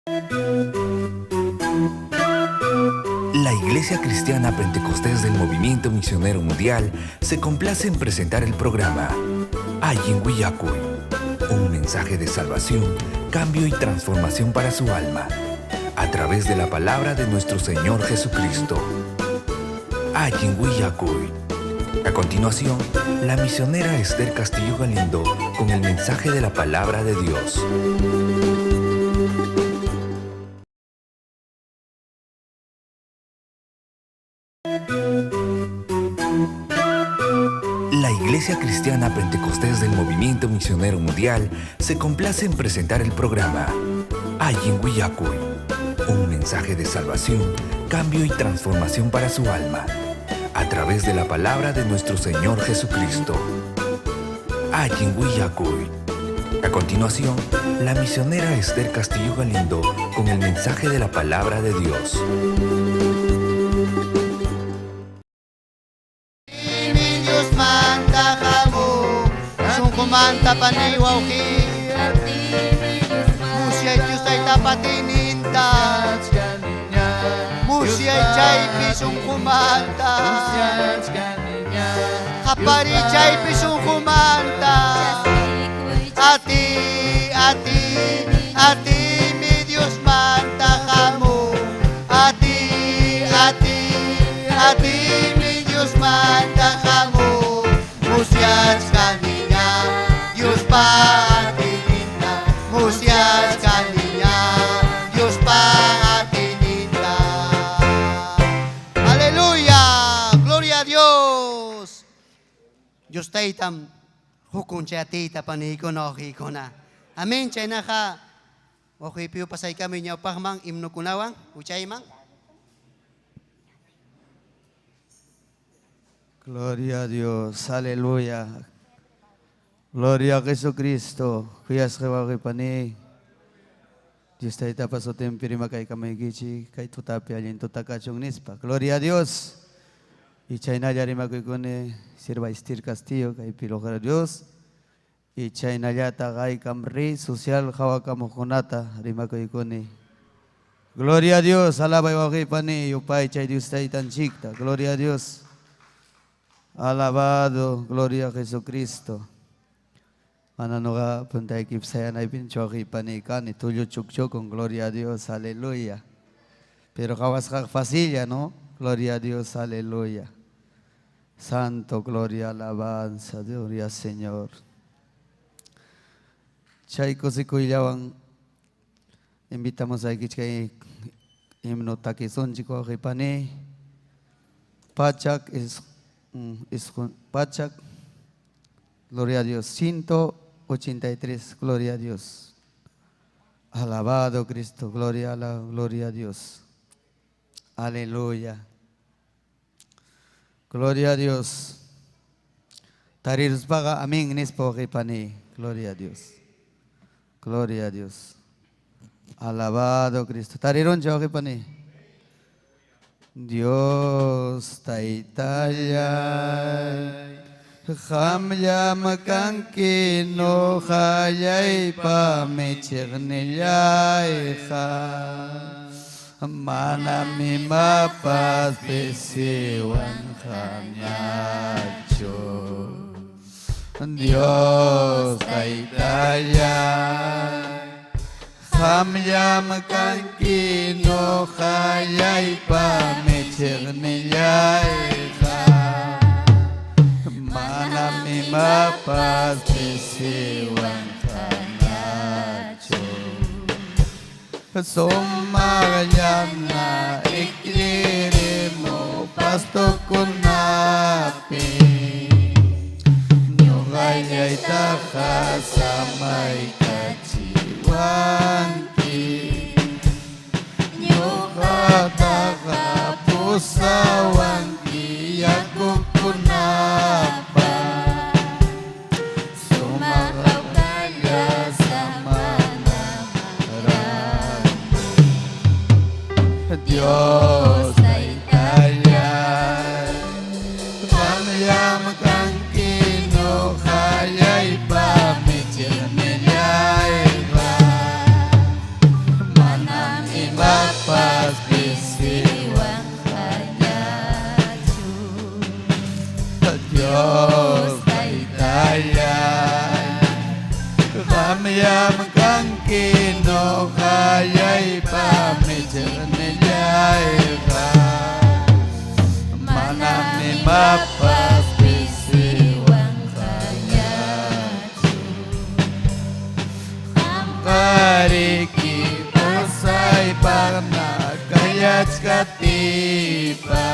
La Iglesia Cristiana Pentecostés del Movimiento Misionero Mundial se complace en presentar el programa Allin Willakuy, un mensaje de salvación, cambio y transformación para su alma, a través de la palabra de nuestro Señor Jesucristo. Allin Willakuy. A continuación, la misionera Esther Castillo Galindo con el mensaje de la palabra de Dios. La Iglesia Cristiana Pentecostés del Movimiento Misionero Mundial se complace en presentar el programa Allin Willakuy, un mensaje de salvación, cambio y transformación para su alma, a través de la palabra de nuestro Señor Jesucristo. Allin Willakuy. A continuación, la misionera Esther Castillo Galindo con el mensaje de la palabra de Dios. Diosmanta hamun sunqumanta pani wawqi musyay Dios taytapa atiyninta musyay chaypi sunqumanta qapariy chaypi sunqumanta atiy atiy atiymi Diosmanta hamun atiy atiy atiymi Diosmanta hamun musyachkaniña Diospa atiyninta musyachkaniña Diospa atiyninta. Aleluya, gloria a Dios. Dios taytam hukun chay atiyta paniykuna wawqiykuna. Amén, chaynaqa wawqiypiyu pasaykamuy ñawpaqman himnokunawan huchayman. Gloria a Dios, aleluya. Gloria a Jesucristo. Kuyasqay wawqi-pani. Dios Taytapa sutinpi rimakaykamaykichik kay tutapi allin tuta kachun nispa. Gloria a Dios. Y chaynalla rimakuykuni sierva Estir Castillo kaypi Gloria a Dios. Y chaynallata qaykam ri social hawakamuqkunata rimakuykuni. Gloria a Dios, alabay wawqi-pani yupaychay Dios Taytanchikta. Gloria a Dios. Alabado, gloria a Jesucristo. Mana noqa puntaykipi sayanaypin wawqi-pani kani tullu chukchukun, gloria a Dios, aleluya. Pero qhawasqaqa facilla, ¿no? Gloria a Dios, aleluya. Santo, gloria, alabanza, gloria Señor. Chay kusikuyllawan invitamos a kay himno takisunchik wawqi-pani. Pachak is, pachak, gloria a Dios, 183, gloria a Dios. Alabado Cristo, gloria a la gloria a Dios. Aleluya. Gloria a Dios. Tariruspaqa amén nispa wawqi-pani. Gloria a Dios. Gloria a Dios. Alabado Cristo. Tarirunchik wawqi-pani. Dios Taytallay, qamllam kanki ñuqallaypa michiqnillayqa. Manam imapas pisiwanqañachu. Dios Taytallay, qamllam kanki ñuqallaypa michiqnillayqa. Manam imapas pisiwanqañachu. Sumaqllana iklirimu pastukunapi. Ñuqallaytaqa samaykachiwanki. Ñuqataqa pusawanki yakukunapa. Sumaq hawkalla samana ranku. Dios Taytallay, qamllam kanki ñuqallaypa michiqnillayqa. pariwaypa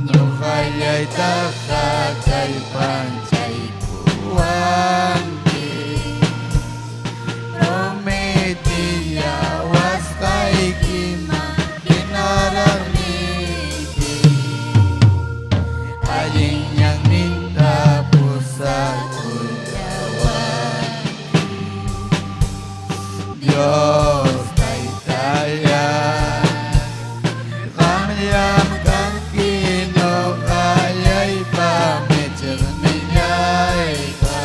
ñuqallaytaqa kallpanchaykuwanki prometillawasqaykiman hinaraqniki allin ñanninta pusakullawanki Dios Taytallay qamllam kanki ñuqallaypa michiqnillayqa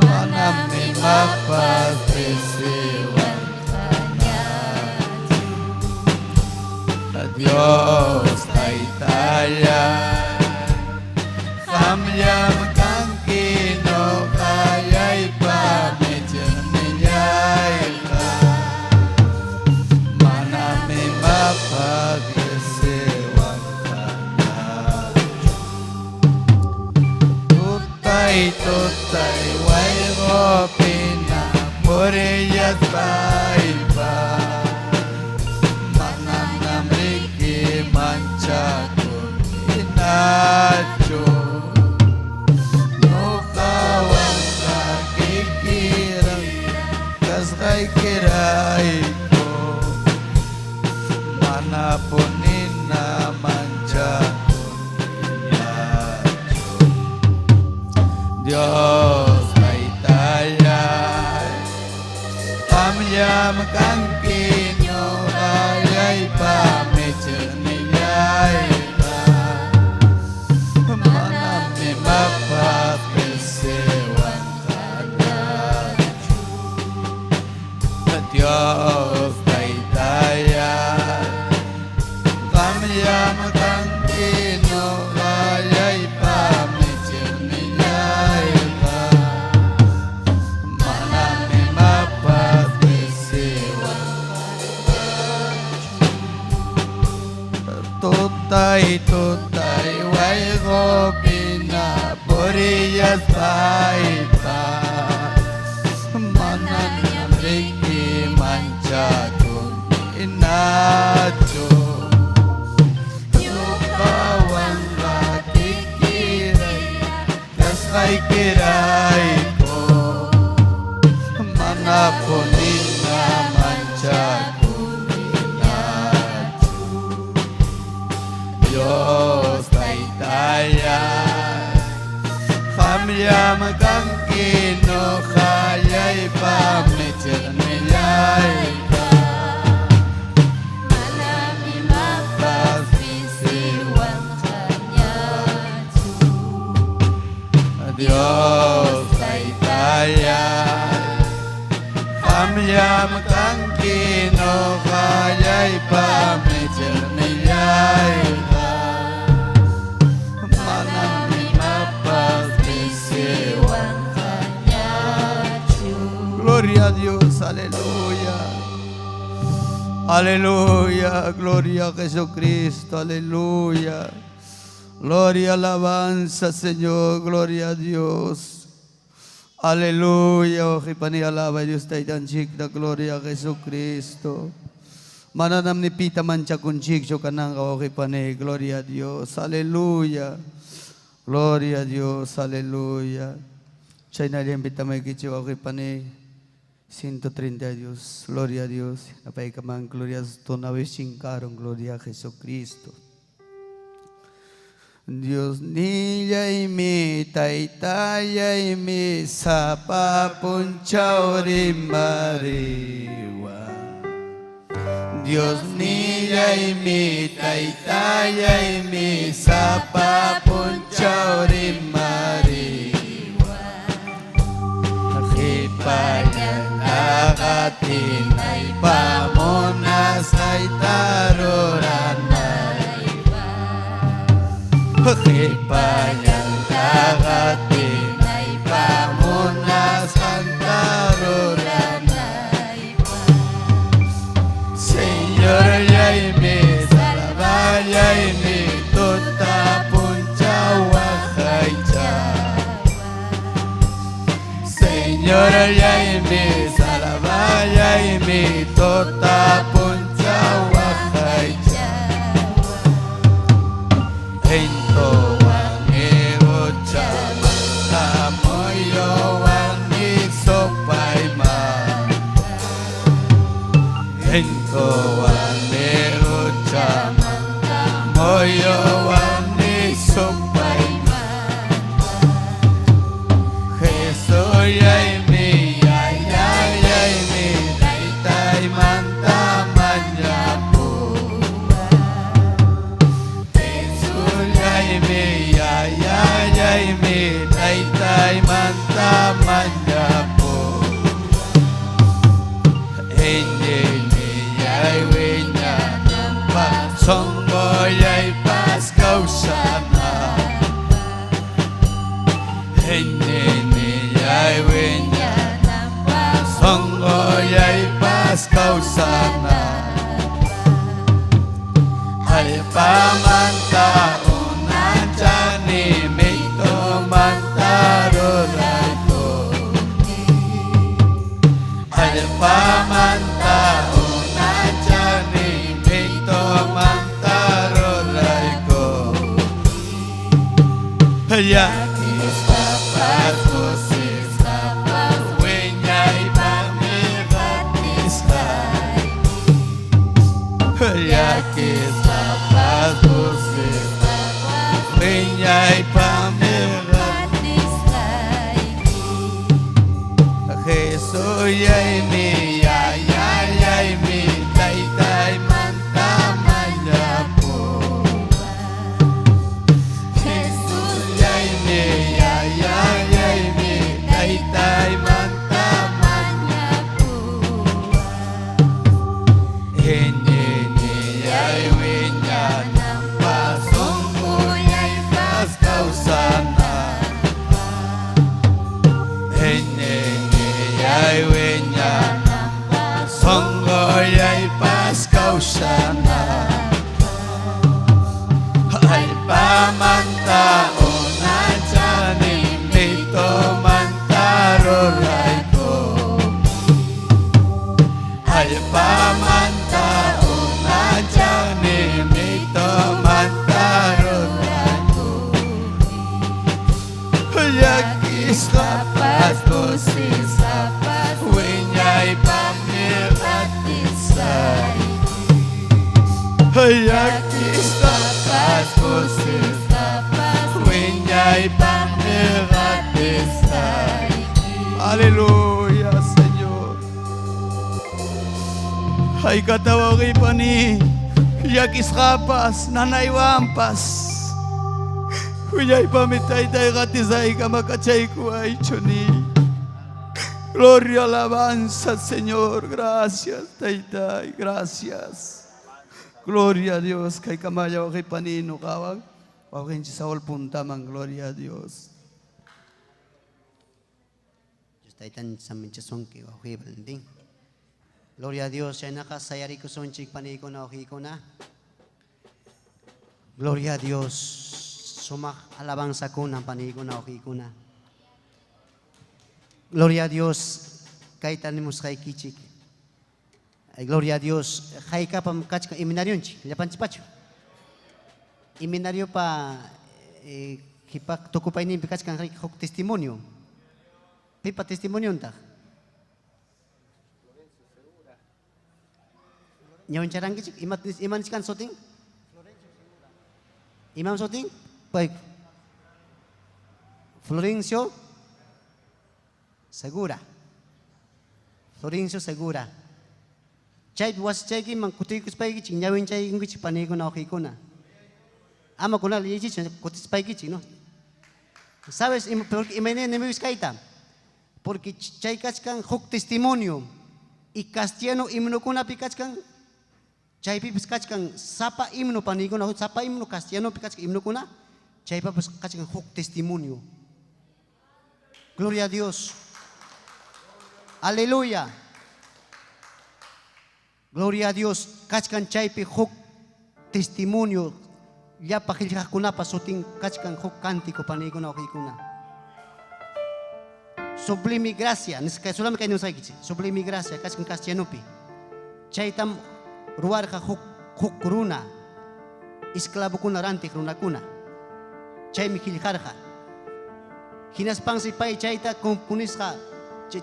manam imapas pisiwanqañachu Dios Taytallay qamllam kanki ñuqallaypa michiqnillayqa manam imapas pisiwanqañachu tutay tutay wayqupina purillaspaypa mananam riki manchakuninachu ñuqawanqa kikiraq kasqaykirayku manapunina manchakuninachu Dios Taytallay qamllam kanki ñuqallaypa michiqnillayqa manam imapas pisiwanqañachu Dios Taytallay qamllam kanki ñuqallaypa michiqnillayqa manam imapas pisiwanqañachu tutay tutay wayqupina purillaspaypa mananam riki manchakuninachu ñuqawanqa kikiray kasqaykirayku manapunina manchakuninachu Dios Taytallay qamllam kanki ñuqallaypa michiqnillayqa Manam imapas pisiwanqañachu Dios Taytallay qamllam kanki ñuqallaypa michiqnillayqa manam imapas Pisiwanqañachu Gloria a Dios, aleluya. Aleluya, gloria a Jesucristo, aleluya. Gloria, alabanza, Señor, gloria a Dios. Aleluya, oh, alaba Dios taytanchikta, gloria a Jesucristo. Mananam ni pita manchakunchik, yo kananga, oh, gloria a Dios, aleluya. Gloria a Dios, aleluya. Chaynallam pitamaykichik wawqipani 130 Dios, gloria a Dios. Napaykaman, gloria a chinkaron, gloria a Jesucristo. Dios nillaymi taytallaymi sapa punchaw rimariwan. Dios nillaymi taytallaymi sapa punchaw rimariwan. Qhipayan pamunasqayta ruranaypaq. Qhipayan pamunasqanta ruranaypaq. Señorllaymi salvallaymi tuta punchaw waqaychawan. Señorllaymi salvallaymi tuta punchaw waqaychawan. mi taytaymanta mañapu Iñiyniyay wiñananpaq sunqullaypas kawsananpaq Iñiyniyay wiñananpaq sunqullaypas kawsananpaq Allpamanta unanchani mitumanta ruraykuni Allpamanta unanchani mitumanta ruraykuni Llakisqapas kusisqapas wiñaypaqmi qatisqayki Llakisqapas kusisqapas wiñaypaqmi Jesusllaymi Yayallaymi Taytaymanta mañapuwan Jesusllaymi Yayallaymi Taytaymanta Iñiyniyay wiñananpaq sunqullaypas kawsananpaq Iñiyniyay wiñananpaq sunqullaypas kawsananpaq Allpamanta unanchani mitumanta ruraykuni Allpamanta unanchani mitumanta ruraykuni Llakisqapas kusisqapas wiñaypaqmi qatisqayki Llakisqapas kusisqapas wiñaypaqmi qatisqayki Aleluya, Señor. Haykata wawqiypani llakisqapas nanaywanpas Wiñaypaqmi taytay qatisayka makachaykuwaychuni. Gloria, alabanza, Señor. Gracias, taytay, gracias. Gloria a Dios. Kay kamalla wawqiypani nuqawan. Wawqinchik Saúl puntaman, gloria a Dios. Dios taytan saminchasunki wawqiy Valentín. Gloria a Dios, chaynaqa sayarikusunchik paniykuna wawqiykuna. Gloria a Dios. Sumaq alabanzakuna paniykuna wawqiykuna. Gloria a Dios. Kayta nimusqaykichik. Ay, gloria a Dios. Haykapam kachkan himnarionchik, llapanchikpachu. Himnariopa qhipaq tukupayninpi kachkan huk testimonio. Pipa testimoniontaq? Ñawincharankichik? Ima ima nichkan sutin? Imam sutin? Pay Florencio Segura. Florencio Segura. Chaypi wasichaykiman kutiykuspaykichik ñawinchaykunkichik paniykuna wawqiykuna. Ama kunal liyaychikchu kutispaykichik, ¿no? ¿Sabes por imaynata nimuysqayta? Porque chay kachkan huk testimonio y castellano himnokunapi kachkan chaypipas kachkan sapa himno paniykuna sapa himno castellanopi kachkan himnokuna chaypapas kachkan huk testimonio. Gloria a Dios. Aleluya. Gloria a Dios. Kachkan chaypi huk testimonio llapa qillqaqkunapa sutin kachkan huk cántico paniykuna wawqiykuna. Sublime gracia, nisqa solamente kay nisqaykichik. Sublime gracia kachkan castellanopi. Chaytam ruwarqa huk huk runa esclavokuna rantiq runakuna. Chaymi qillqarqa. Hinaspansi pay chayta componisqa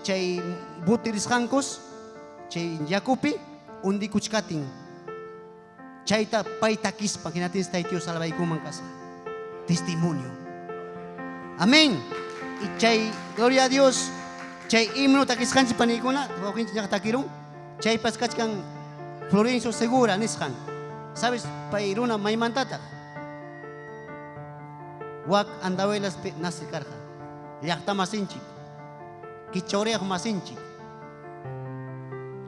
chay bote risqankus chay yakupi undikuchkatin. Chayta pay takispa hinatinsi Tayta Dios salvaykuman kasqa. Testimonio. Amén. Y chay, gloria a Dios, chay himno takisqanchik paniykuna, wawqinchik ñaqa takirun, chaypas kachkan Florencio Segura nisqan. ¿Sabes? Pay runa maymantataq? Wak Andahuaylaspi nace karqa. Llaqtamasinchik. Kichawriyaq masinchik.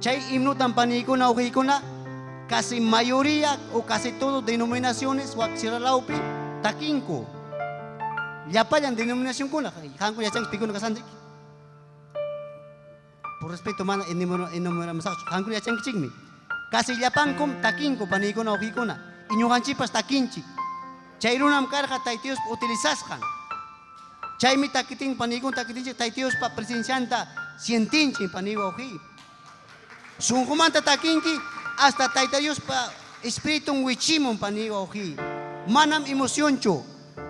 Chay himnutan paniykuna uqiykuna casi mayoría o casi todo denominaciones wak sierralawpi takinku. Llapallan denominacionkuna, qankuna yachanki pikuna kasqanchik. Por respeto mana enumeramusaqchu, qankuna yachankichikmi. Casi llapankum takinku paniykuna uqiykuna. Y ñuqanchikpas takinchik. Chay runam karqa Tayta Diospa utilizasqan. Chaymi takitin paniykuna takitinchik Tayta Diospa presencianta sientinchik paniy wawqiy. Sunqumanta takinki hasta Tayta Diospa Espiritun wichimun paniy wawqiy. Manam emocionchu.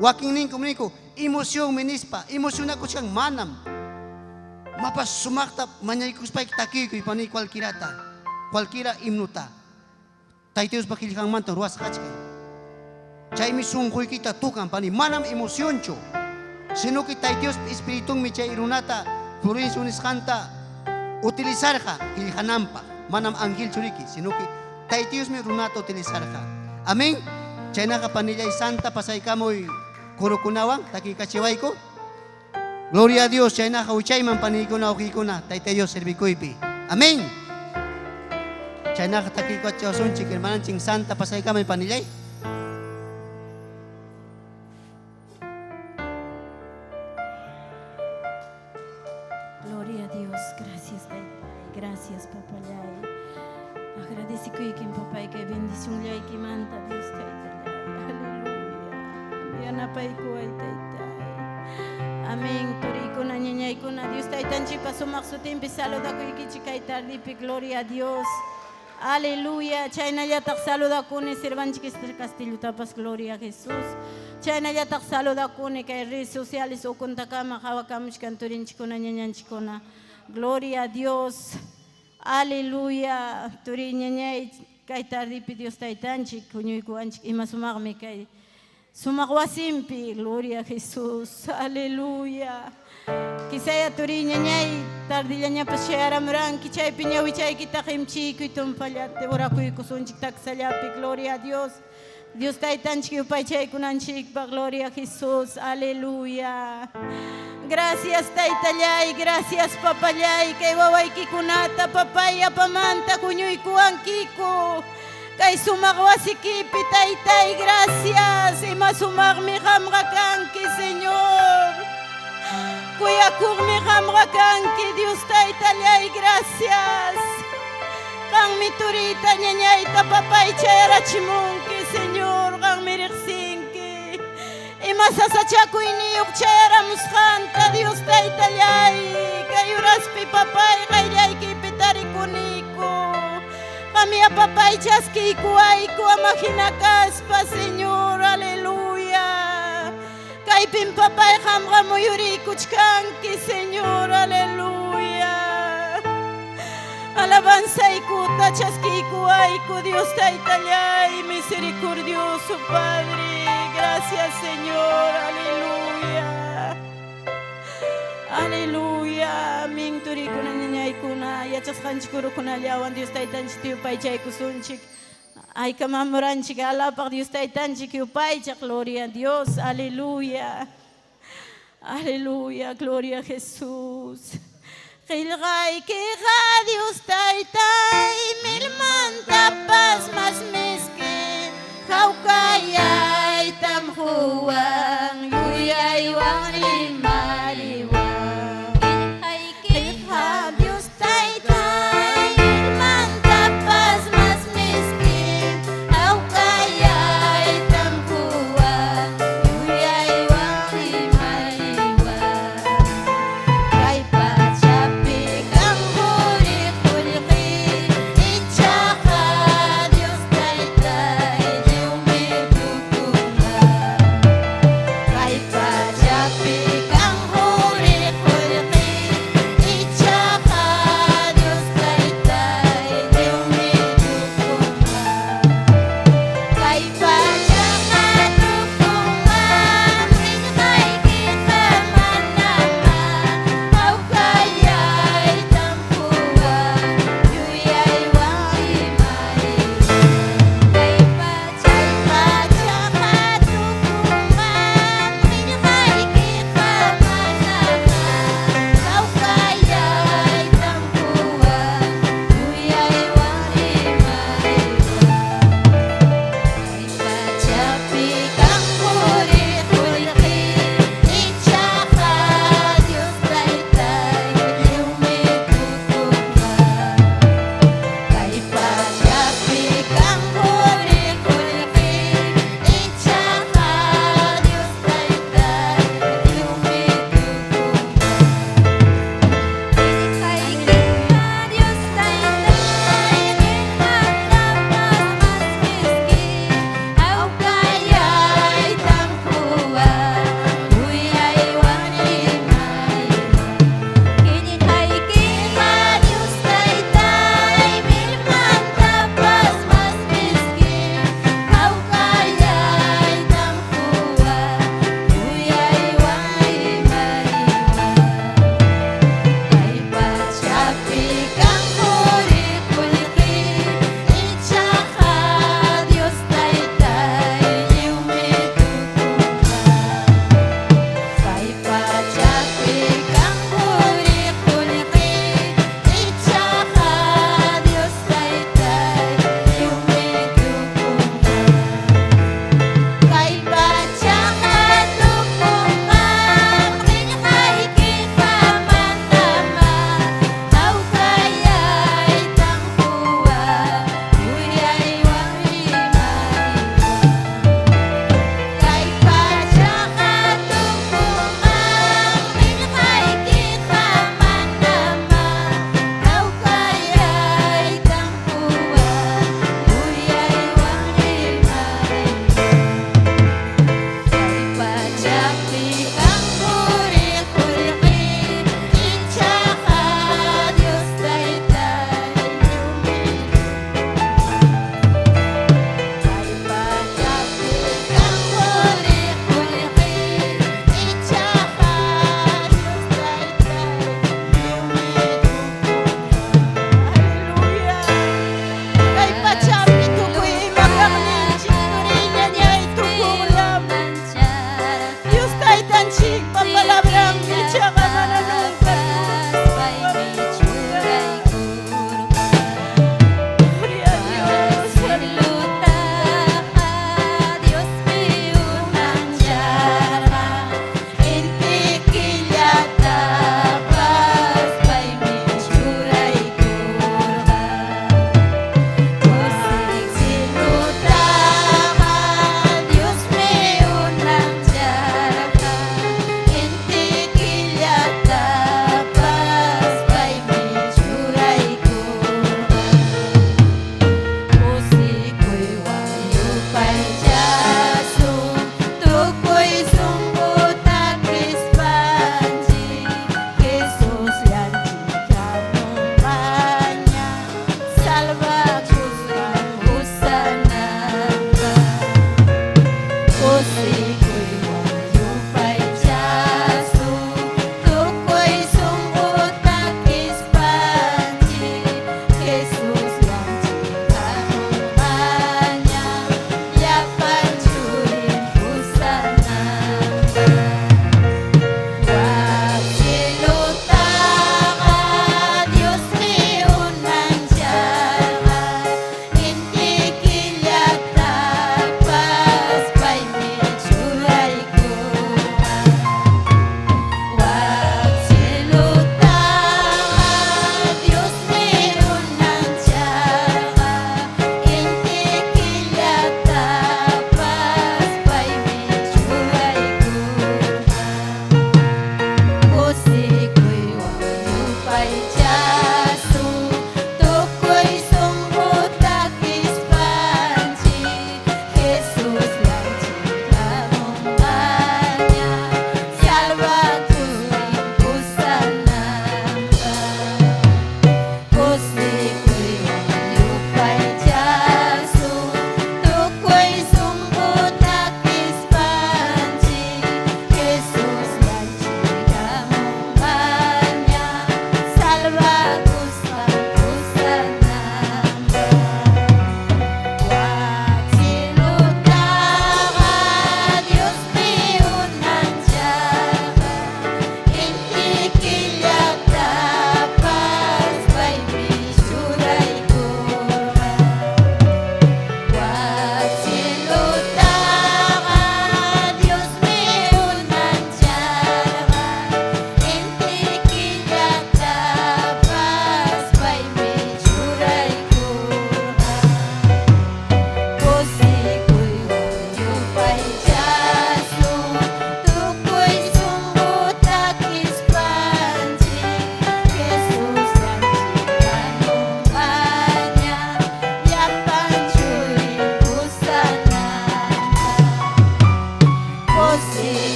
Wakinninkum ninku emocionmi nispa. Emocionakuchkan manam. Mapas sumaqta mañaykuspayki takiykuy paniy cualquierata. Cualquiera himnuta. Tayta Diospa qillqanmanta ruwasqa kachkan. Chaymi sunquykita tukan pani, manam emocionchu, sino que Tayta Diospa Espiritunmi chay runata Florencio nisqanta utilizarqa qillqananpaq. Manam angelchu riki, sino que Tayta Diosmi runata utilizarqa. Amén. Chaynaqa panillay santa pasaykamuy kurukunawan takiykachiwayku. Gloria a Dios, chaynaqa wichayman paniykuna uqiykuna Tayta Dios servikuypi. Amén. Chaynaqa takiykachiwasunchik hermananchin santa pasaykamuy panillay. Gloria a Dios, gracias Taytay, gracias Papallay. Agradecikuykim Papay kay bendicionllaykimanta Dios Taytallay. Aleluya. Yanapaykuway Taytay. Amén. Turiykuna, ñañaykuna, Dios Taytanchikpa sumaq sutinpi saludakuykichik kay tardipi. Gloria a Dios. Aleluya. Chaynallataq saludakuni sirvanchik Esther Castillotapas. Gloria a Jesús. Chaynallataq saludakuni kay redes sociales ukuntakama qhawakamuchkan turinchikkuna, ñañanchikkuna. Gloria a Dios. Aleluya. Turi ñañay kay tardipi Dios Taytanchik huñuykuwanchik ima sumaqmi kay sumaq wasinpi. Gloria a Jesús. Aleluya. Quizaya turi ñañay tardillañapas chayaramuranki chaypi ñawichaykita qimchiykuy tumpallate orakuykusunchik taksallapi. Gloria a Dios. Dios Taytanchik yupaychaykunanchikpaq. Gloria a Jesús. Aleluya. Gracias Taytallay, gracias Papallay, kay wawaykikunata papay apamanta huñuykuwankiku. Kay sumaq wasikipi Taytay, gracias. Ima sumaqmi qamqa kanki, Señor. Kuyakuqmi qamqa kanki, Dios Taytallay, gracias. Qanmi turita ñañayta papay chayarachimunki, Señor, qanmi riqsinki. Ima sasachakuyniyuq chayaramusqanta, Dios Taytallay, kay uraspi papay qayllaykipi tarikuniku. Qamya papay chaskiykuwayku ama hina kaspa, Señor, aleluya. Kaypim papay qamqa muyuriykuchkanki, Señor, aleluya. Alabanzaykuta chaskiykuwayku, Dios Taytallay, misericordioso Padre. Gracias, Señor, aleluya. Aleluya. Amén, turikuna, ñañaykuna, yachasqanchik urukunallawan Dios Taytanchik yupaychaykusunchik. Aykamamuranchik alapaq Dios Taytanchik yupaychaq, gloria a Dios, aleluya. Aleluya, gloria a Jesús. Qillqaykiqa Dios Taytay milmantapas mas miski hawkayaytam quwan yuyaywan rimariwan. Qillqaykiqa Dios Taytay milmantapas mas miski hawkayaytam quwan yuyaywan rimariwan. Kay pachapi kan quri qullqi ichaqa Dios Taytay lliwmi tukunqa. Kay pachapi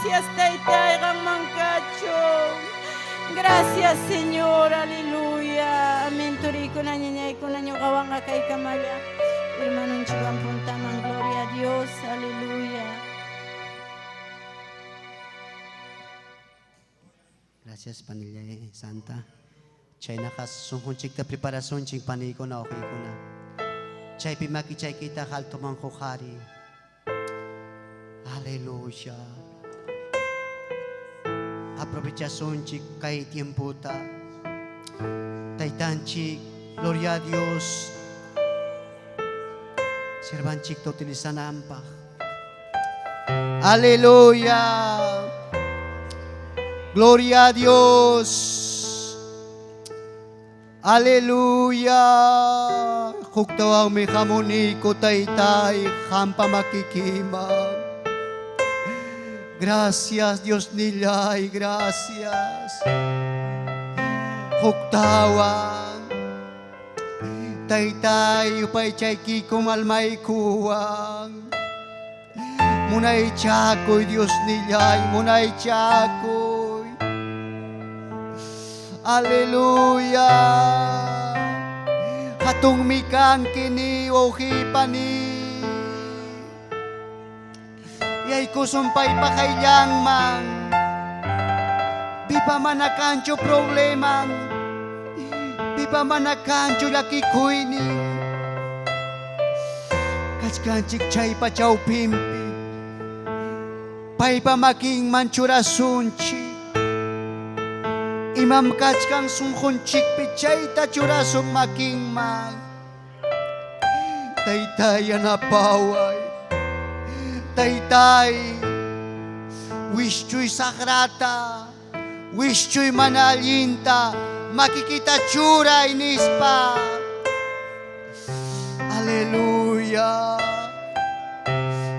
Gracias, Taytay, qamman kachun. Gracias, Señor, aleluya. Amén, turikuna, ñañaykuna, ñuqawanqa kaykamalla. Hermanonchikwan puntaman, gloria a Dios, aleluya. Gracias, panilla santa. Chaynaqa sunqunchikta preparasunchik paniykuna wawqiykuna. Chaypi makichaykita altoman huqari. Aleluya. Aprovechasunchik kay tiemputa. Taytanchik, gloria a Dios. Sirvanchikta utilizanampaq. Aleluya. Gloria a Dios. Aleluya. Huktawanmi hamuniko taytay hampa makikiman. Gracias Dios nilay, gracias. Huktawan. Taytay upaychaykikum almaykuwan. Munaychakuy Dios nilay, munaychakuy. Aleluya. Hatong mikang kini wawhipani. Yay kusumpay pa kailang man. Di pa man nakancho problema. Di pa man nakancho lakikuyni. Kachkanchik chay pa chawpimpi. Pay pa making manchurasunchi. Imam kachkan sunqunchikpi chayta churasun makinman. Taytay yanapaway. Taytay, wischuy sagrata, wischuy mana allinta, makikita churay nispa. Aleluya.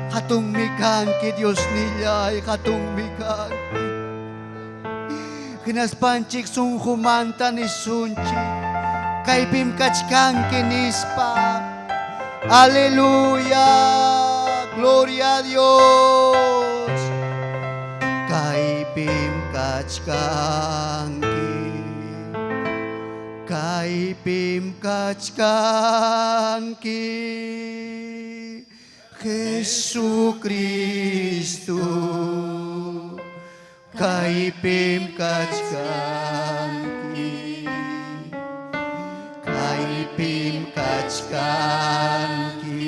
Hatong mikanki Dios nilay, hatong mikanki. Hinaspanchik sunqumanta nisunchik, kaypim kachkanki nispa. Aleluya, gloria a Dios. Kaypim kachkanki, kaypim kachkanki, Jesucristo. Kaypim kachkanki, kaypim kachkanki,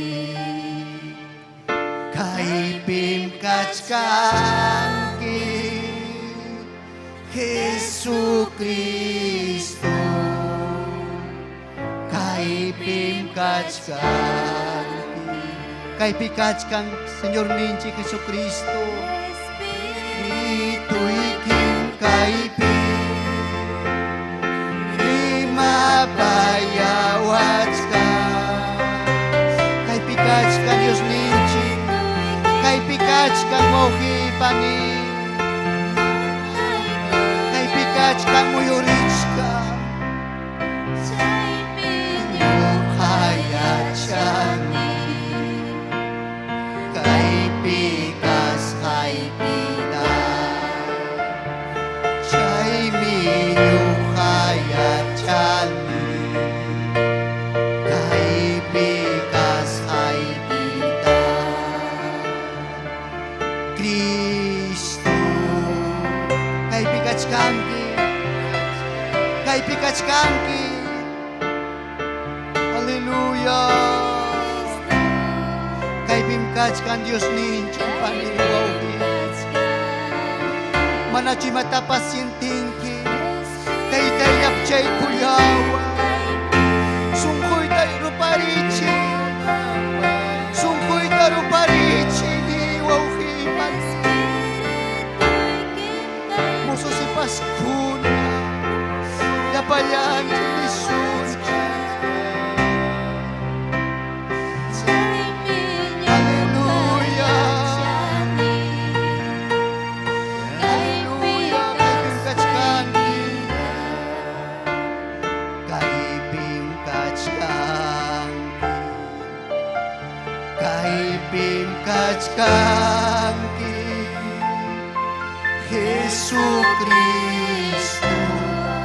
kaypim kachkanki, Jesucristo. Kaypim kachkanki, kaypi kachkan Señor ninchik Jesucristo. Espirituikim kaypi rimapayawachka. Kaypi kachkan Dios ninchik, kaypi kachkan wawqipani, kaypi kachkan muyurichka. Ñuqayachani kaypi kasqaykita. Chaymi ñuqayachani kaypi kasqaykita. Cristo, kaypi kachkanki, kaypi kachkanki. Aleluya. Kaypim kachkan Dios ninchik pani wawqi. Manachu imatapas sientinki, taytay llapchaykullawan. Sunquyta ruparichi, sunquyta ruparichi ni wawqipani. Mozo sipaskuna, llapallanchik nisunchik. Aleluya. Aleluya, kaypim kachkanki, kaypim kachkanki, kaypim kachkanki, Jesucristo.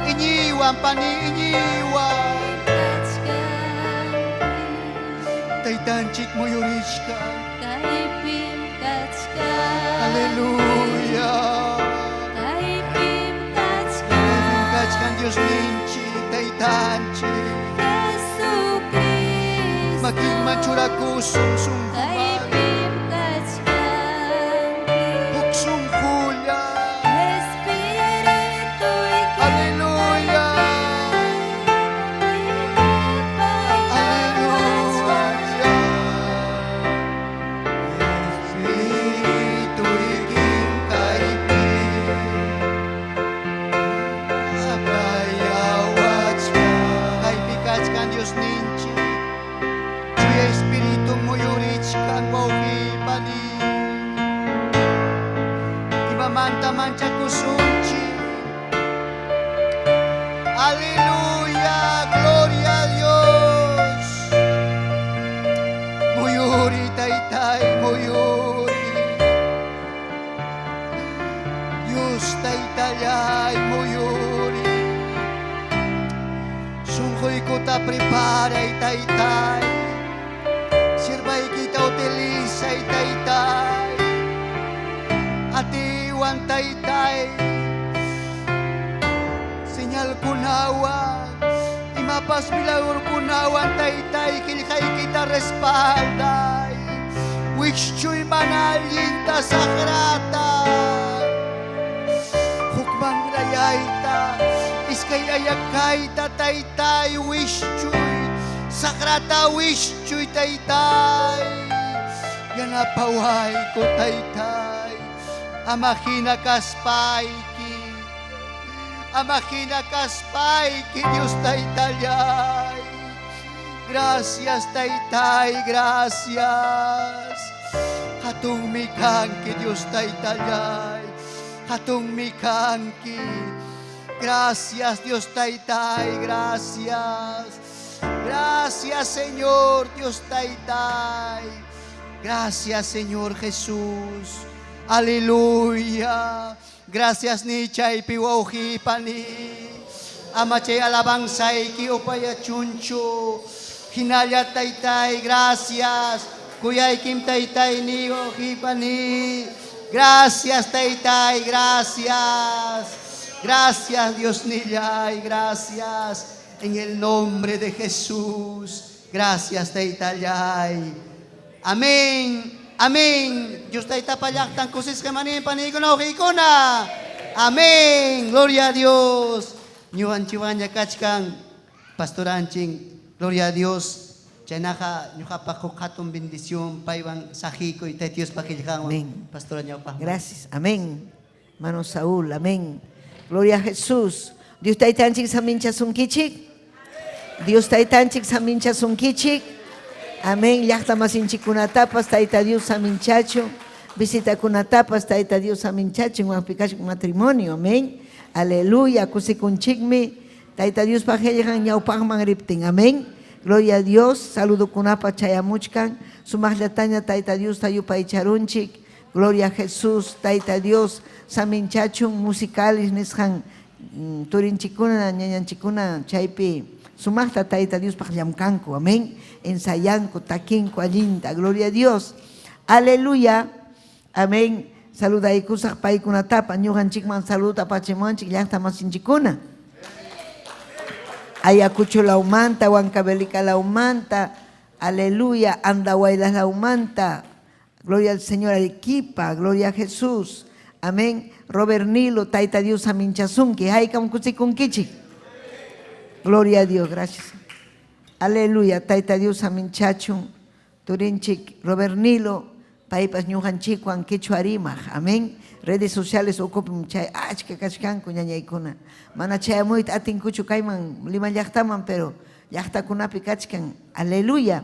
Iñiwan pani iñiwan. Taytanchik muyurishka. Aleluya. Kaypim Kaypim kachkan Diosninchik Taytanchik. Jesucristo. Makinman churakusun sunquman. Kaypim kachkanki. Huk sunqulla. Espirituyki Aleluya. Aleluya. Espirituykim kaypi apayawachkan. Kaypi kachkan Diosninchik. Chuya Espíritu muyurichkan wawqipani. Imamanta manchakusunchik. Aleluya, gloria a Dios. Muyuri taytay, muyuri. Dios taytallay, muyuri. Sunquykuta preparay taytay. Sirvaykita utilizay taytay. Atiwan taytay. Señalkunawan, imapas milagrukunawan taytay qillqaykita respalday. Wikchuy mana allinta saqrata. Hukman rayayta, iskay ayakayta taytay wishchuy. Saqrata wishchuy taytay. Yanapawayku taytay. Ama hina kaspayki. Ama hina kaspayki Dios taytallay. Gracias taytay, gracias. Hatunmi kanki Dios taytallay. Hatunmi kanki. Gracias Dios taytay, gracias. Gracias Señor Dios taytay. Gracias Señor Jesús. Aleluya. Gracias ni chaypi wawqipani. Ama chay alabanzayki upayachunchu. Hinalla taytay, gracias. Kuyaykim taytay ni wawqipani. Gracias taytay, gracias. Gracias Dios nillay, gracias. En el nombre de Jesús. Gracias taytallay. Amén. Amén. Dios taytapa llaqtan kusisqa manin panikuna wawqikuna. Amén. Gloria a Dios. Ñuqanchikwanña kachkan pastoranchin. Gloria a Dios. Chaynaqa ñuqapaq huk hatun bendición paywan saqiykuy Tayta Diospa qillqanwan. Amén. Pastora ñawpaqman. Gracias. Amén. Hermano Saúl, amén. Gloria a Jesús. Dios taytanchik saminchasunkichik. Dios taytanchik saminchasunkichik. Amén. Llaqta masinchikkunatapas Tayta Dios saminchachun. Visitakunatapas Tayta Dios saminchachun. Waqpi matrimonio. Amén. Aleluya. Kusikunchikmi. Tayta Diospa qillqan ñawpaqman riptin. Amén. Gloria a Dios. Saludokunapa chayamuchkan. Sumaqllataña Tayta Diosta yupaycharunchik. Gloria a Jesús, Tayta Dios, saminchachun musicales nisqan turinchikuna, ñañanchikuna chaypi sumaqta Tayta Diospaq llamkanku, amén. Ensayanku, takinku, allinta, gloria a Dios. Aleluya, amén. Saludaykusaq paykunatapa, ñuqanchikman saluda apachimunchik llaqta masinchikuna. Ayacucho lawmanta, Huancavelica lawmanta, aleluya, Andahuaylas lawmanta. Gloria al Señor, Arequipa, gloria a Jesús. Amén. Robert Nilo, Tayta Dios saminchasunki, haykam kusikunkichik. Gloria a Dios, gracias. Aleluya, Tayta Dios saminchachun. Turinchik, Robert Nilo, paypas ñuqanchikwan quechua rimaq. Amén. Redes sociales ukupim chay achka kachkanku ñañaykuna. Mana chayamuyta atinkuchu kayman Lima llaqtaman, pero llaqtakunapi kachkan. Aleluya.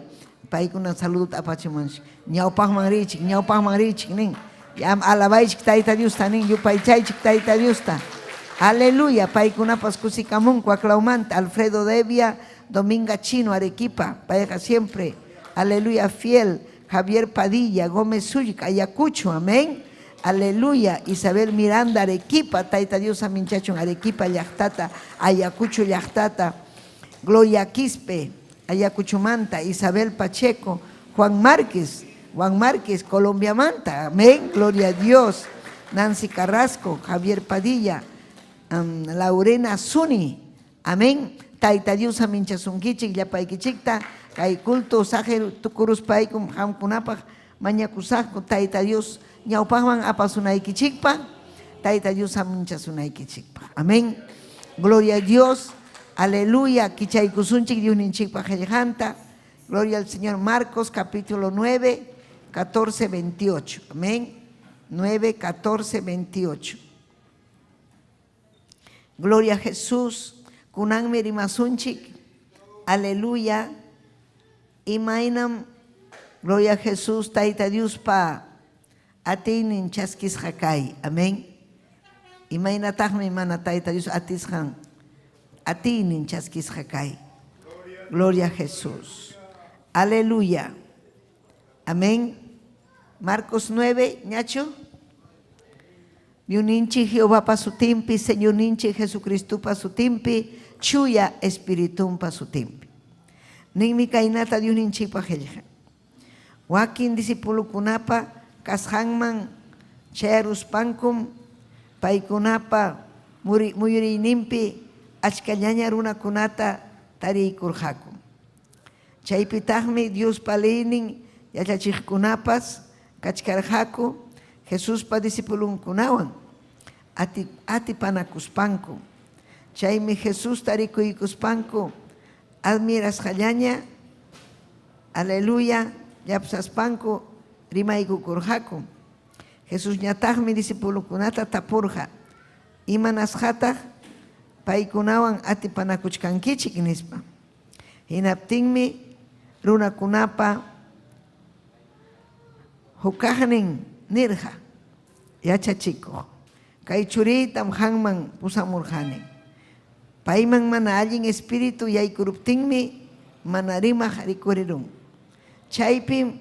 Paykuna saludota apachimunchik. Ñawpaqman richik, ñawpaqman richik nin. Yam alabaychik Tayta Diosta nin, yupaychaychik Tayta Diosta. Aleluya, paykunapas kusikamunku aklawmanta. Alfredo Devia, Dominga Chino, Arequipa, payqa siempre. Aleluya, fiel. Javier Padilla, Gómez Suyca, Ayacucho, amén. Aleluya. Isabel Miranda, Arequipa. Tayta Dios saminchachun Arequipa llaqtata, Ayacucho llaqtata. Gloria Quispe, Ayacuchomanta. Isabel Pacheco, Juan Márquez, Juan Márquez, Colombiamanta. Amén. Gloria a Dios. Nancy Carrasco, Javier Padilla, Laurena Zuni. Amén. Tayta Dios saminchasunkichik llapaykichikta kay culto sajer tukuruspaykum qamkunapaq mañakusaqku Tayta Dios ñawpaqman apasunaykichikpa Tayta Dios saminchasunaykichikpa. Amén. Gloria a Dios. Aleluya. Kichaykusunchik Diosninchikpa qillqanta. Gloria al Señor. Marcos capítulo 9, 14, 28. Amén. 9, 14, 28. Gloria a Jesús. Kunanmi rimasunchik. Aleluya. Imaynam Gloria a Jesús, Tayta Diospa atiynin chaskisqa kay. Amén. Imaynataqmi mana Tayta Dios atisqan atiynin chaskisqa kay. Gloria a Jesús. Aleluya. Amén. Marcos 9, ñachu. Diosninchik Jehovapa sutinpi, Señorninchik Jesucristopa sutinpi, Chuya Espiritunpa sutinpi. Ninmi kaynata Diosninchikpa qillqan. Wakin discipulukunapa kasqanman chayaruspankum paykunapa muyuriyninpi achkallaña runakunata tariykurqaku. Chaypitaqmi Diospa leynin yachachiqkunapas kachkarqaku Jesuspa discipulunkunawan atipanakuspanku. Chaymi Jesús tarikuykuspanku admirasqallaña, aleluya, llapsaspanku rimaykukurqaku. Jesusñataqmi discipulukunata tapurqa, imanasqataq paykunawan atipanakuchkankichik nispa. Hinaptinmi runakunapa hukaqnin nirqa, yachachikuq, kay churiytam qanman pusamurqani. Payman mana allin espíritu yaykuruptinmi mana rimaq rikurirun. Chaypim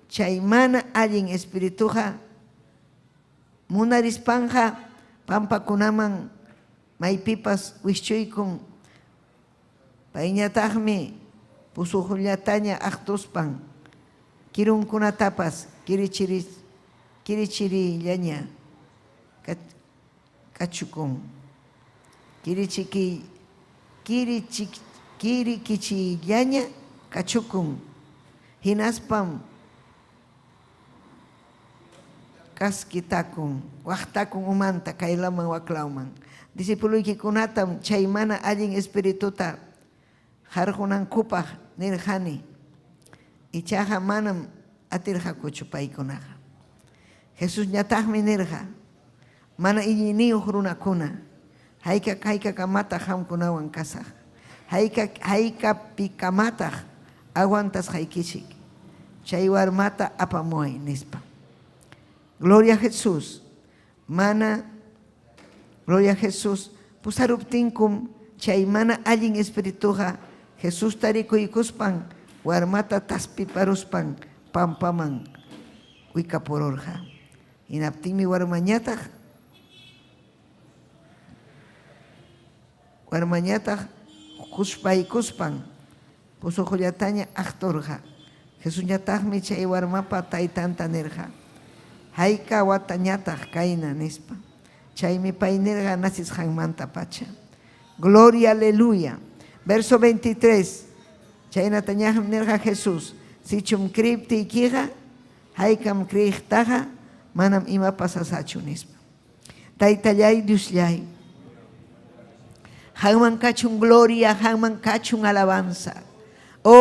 chay mana allin espirituqa munarispanqa pampakunaman maypipas wischuykun. Payñataqmi pusuqllataña aqtuspan kirunkunatapas kirichirillaña kachukun. Kirikichillaña kachukun. Hinaspam kaskitakun, waqtakun umanta kaylaman waklawman. Discipuloykikunatam chay mana allin espirituta qarqunankupaq nirqani. Ichaqa manam atirqakuchu paykunaqa. Jesusñataqmi nirqa, mana iñiyniyuq runakuna, hayka kamataq qamkunawan kasaq, haykapikamataq aguantasqaykichik, chay warmata apamuway nispa. Gloria a Jesús. Mana, Gloria a Jesús. Pusaruptinkum chay mana allin espirituqa Jesusta rikuykuspan warmata taspiparuspan pampaman wikapururqa. Hinaptinmi warmañataq kuspaykuspan pusuqllataña aqturqa. Jesusñataqmi chay warmapa taytanta nirqa, hayka watañataq kayna nispa. Chaymi pay nirqa nacisqanmanta pacha. Gloria, aleluya. Verso 23. Chaynatañaqmi nirqa Jesús, sichum kriptiykiqa, haykam kriqtaqa, manam imapas sasachu nispa. Taytallay Diosllay, qanman kachun gloria, qanman kachun alabanza. Oh,